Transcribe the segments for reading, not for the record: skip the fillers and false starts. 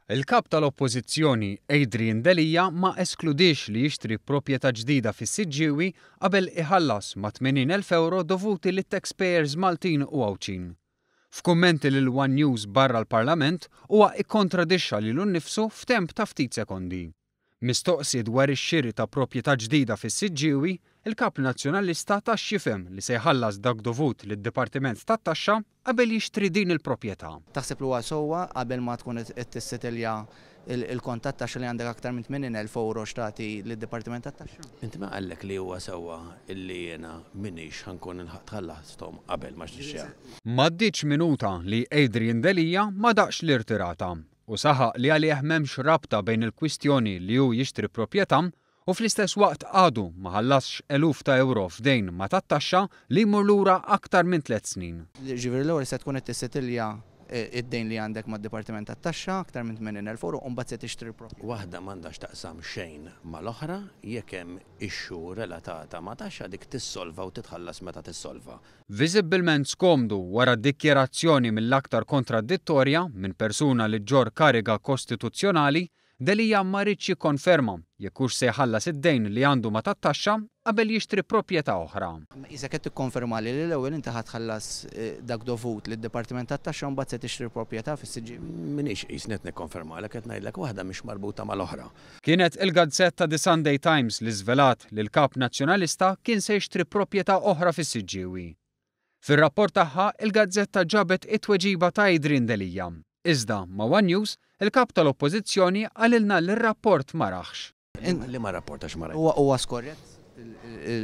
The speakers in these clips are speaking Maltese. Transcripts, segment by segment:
Il-Kap tal-Oppożizzjoni Adrian Delia ma eskludiex li jixtri proprjetà ġdida fis-Siġġiewi qabel iħallas mat-80,000 ewro dovuti lit-taxpayers Maltin u Għawdxin. F'kummenti lil one News barra l-Parlament, huwa ikkontradixxa lilu nnifsu f'temp ta' ftit sekondi. Mistoqsi dwar ix-xiri ta' proprjetà ġdida fis-Siġġiewi, il-Kap Nazzjonalista ta x'jifhem li se jħallas dak dovut lid-Dipartiment tat-Taxxa qabel jixtri din il-proprjetà. Taħseb li huwa sewwa qabel ma tkun qed tissetilja l-kont tat-taxxa li għandek aktar minn 80,000 ewro x'tagħti lid-Dipartiment tat-Taxxa? Inti min qallek li huwa sewwa illi jiena m'iniex ħa nkun ilħaqt ħallasthom qabel ma nixtriha? M'għaddietx minuta li Adrian Delia ma daqx l-irtirata u saħaq li għalih m'hemmx rabta bejn il-kwistjoni li hu jixtri proprjetà u fl-istess waqt għadu ma ħallasx eluf ta' ewro f'dejn ma' tat-taxxa li jmur lura aktar minn tlett snin. Jiġifieri l-ewwel se tkun qed tissetilja d-dejn li għandek mad-Dipartiment tat-Taxxa, aktar minn 80,000 ewro, u mbagħad se tixtri l-proprjetà. Waħda m'għandha x'taqsam xejn mal-oħra, jekk hemm issue relatata ma' taxxa dik tissolva u titħallas meta tissolva. Viżibbilment skomdu wara dikjarazzjoni mill-aktar kontradittorja minn persuna li ġġorr kariga kostituzzjonali, Delia ma riedx jikkonferma jekk hux se jħallas id-dejn li għandu ma' tat-taxxa qabel jixtri proprjetà oħra. Imma qisek qed tikkonfermali li l-ewwel inti ħa tħallas dak dovut lid-Dipartiment tat-Taxxa u mbagħad se tixtri l-proprjetà fis-Siġġiewi? M'iniex qisni qed nikkonfermalek, qed ngħidlek waħda mhix marbuta mal-oħra. Kienet il-gazzetta The Sunday Times li żvelat li l-Kap Nazzjonalista kien se jixtri proprjetà oħra fis-Siġġiewi. Fir-rapport tagħha, il-gazzetta ġabet it-tweġiba ta' Adrian Delia. Iżda, ma' one News, il-Kap tal-Oppożizzjoni qalilna li r-rapport ma rahx. Liema rapport għax ma rajtux? Huwa skorrett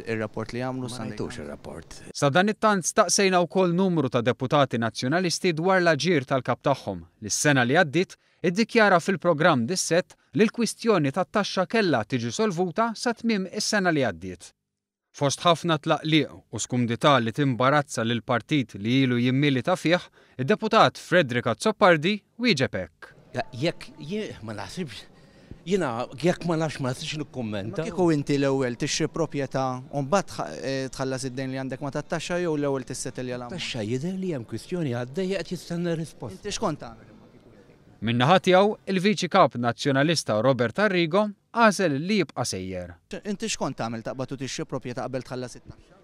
ir-rapport li għamlu s-Sunday Times? Ma rajtux ir-rapport. Sadanittant staqsejna wkoll numru ta' deputati Nazzjonalisti dwar l-aġir tal-Kap tagħhom li s-sena li għaddiet Iddikjara fil-programm Dissett li l-kwistjoni tat-taxxa kellha tiġi solvuta sa tmiem is-sena li għaddiet. Fost ħafna tlaqliq u skumdità li timbarazza lill-partit li ilu jimmilita fih, id-deputat Frederick Azzopardi wieġeb hekk. Jekk jien ma naħsibx, jiena jekk ma nafx ma nistax nikkummenta. Imma kieku inti l-ewwel tixtri proprjetà u mbagħad tħallas id-dejn li għandek ma' tat-taxxa jew l-ewwel tissetilja l-ammont? Taxxa jidher li hemm kwistjoni għaddejja qed jistenna risposta. Inti x'kont tagħmel imma kieku inti? Min-naħa tiegħu, il-Viċi Kap Nazzjonalista Robert Arrigo għażel li jibqa' sejjer. Inti x'kont tagħmel taqbad u tixtri proprjetà qabel tħallas it-taxxa?